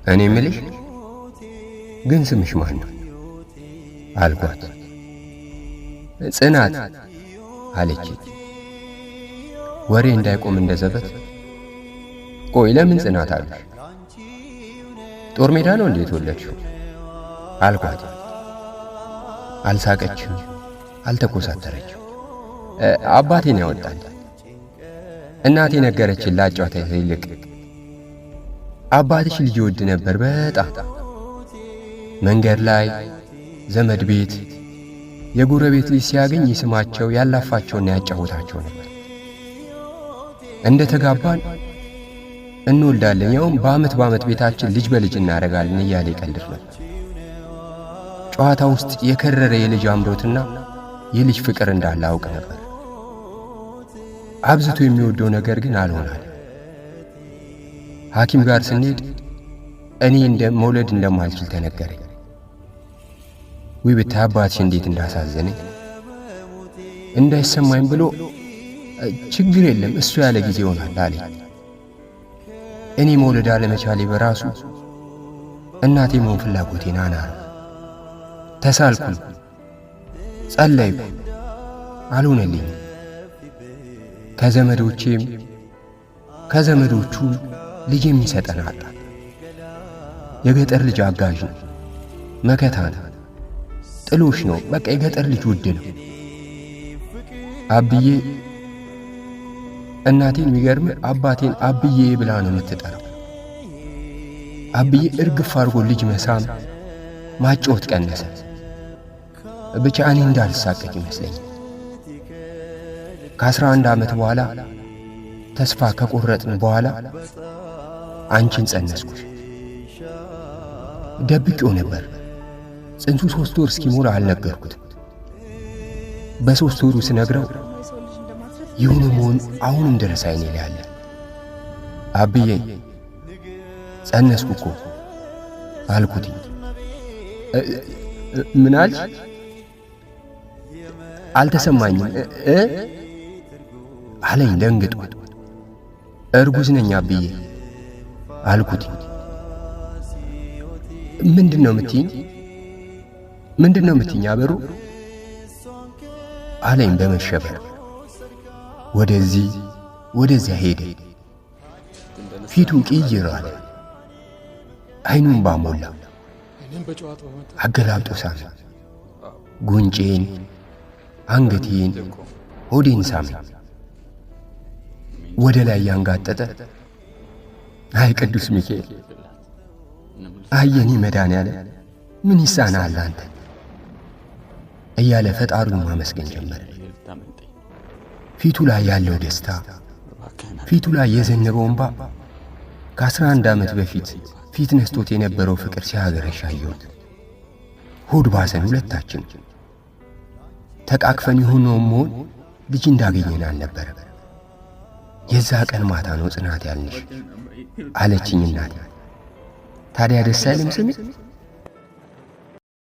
እኔ ምልሽ ግን ስምሽ ማን ነው አልኳት። ጽናት አለች። ወሬ እንዳይቆም እንደዘበት፣ ቆይ ለምን ጽናት አሉሽ? ጦር ሜዳ ነው እንዴ የተወለድሽው? አልኳት። አልሳቀችም፣ አልተኮሳተረችም። አባቴን ያወጣል። እናቴ ነገረችን ላጫውታ ይልቅ አባትሽ ልጅ ይወድ ነበር በጣም። መንገድ ላይ፣ ዘመድ ቤት፣ የጎረቤት ልጅ ሲያገኝ ይስማቸው፣ ያላፋቸውና ያጫውታቸው ነበር። እንደ ተጋባን እንወልዳለን፣ ያውም በዓመት በዓመት ቤታችን ልጅ በልጅ እናደርጋለን እያለ ይቀልድ ነበር። ጨዋታ ውስጥ የከረረ የልጅ አምሮትና የልጅ ፍቅር እንዳለ አውቅ ነበር። አብዝቶ የሚወደው ነገር ግን አልሆናል። ሐኪም ጋር ስንሄድ እኔ እንደ መውለድ እንደማልችል ተነገረኝ። ውይ ብታይ አባትሽ እንዴት እንዳሳዘነኝ። እንዳይሰማኝ ብሎ ችግር የለም እሱ ያለ ጊዜ ይሆናል አለኝ። እኔ መውለድ አለመቻሌ በራሱ እናቴ መሆን ፍላጎቴን አናረው። ተሳልኩ፣ ጸለይኩ፣ አልሆነልኝም። ከዘመዶቼም ከዘመዶቹም ልጅ የሚሰጠን አጣ። የገጠር ልጅ አጋዥ ነው፣ መከታ ነው፣ ጥሎሽ ነው። በቃ የገጠር ልጅ ውድ ነው። አብዬ እናቴን የሚገርም አባቴን አብዬ ብላ ነው የምትጠራው። አብዬ እርግፍ አድርጎ ልጅ መሳም ማጫወት ቀነሰ። ብቻ እኔ እንዳልሳቀቅ ይመስለኛል። ከ11 ዓመት በኋላ ተስፋ ከቆረጥን በኋላ አንቺን ጸነስኩሽ። ደብቄው ነበር። ጽንሱ 3 ወር እስኪሞላ አልነገርኩትም። በ3 ወሩ ስነግረው ይሁን መሆን አሁንም ድረስ አይኔ ላይ አለ። አብዬ ጸነስኩ እኮ አልኩት። ምን አልሽ? አልተሰማኝም እ አለኝ ደንግጦ። እርጉዝ ነኝ አብዬ አልኩት። ምንድን ነው የምትይኝ? ምንድን ነው የምትይኝ አበሩ አለኝ በመሸበር። ወደዚህ ወደዚያ ሄደ። ፊቱ ቅይር አለ። አይኑን ባሞላ አገላብጦ ሳመ። ጉንጬን፣ አንገቴን፣ ሆዴን ሳመ። ወደ ላይ ያንጋጠጠ አይ ቅዱስ ሚካኤል፣ አይ የኔ መድኃኔዓለም ምን ይሳናል አንተ እያለ ፈጣሪውን ማመስገን ጀመረ። ፊቱ ላይ ያለው ደስታ፣ ፊቱ ላይ የዘነበው እንባ ከ11 ዓመት በፊት ፊት ነስቶት የነበረው ፍቅር ሲያገረሽ አየሁት። ሆድ ባሰን ሁለታችን። ተቃቅፈን የሆነውን መሆን ልጅ እንዳገኘን አልነበረም። የዛ ቀን ማታ ነው ጽናት ያልንሽ አለችኝ እናቴ። ታዲያ ደስ አይልም ስሜ?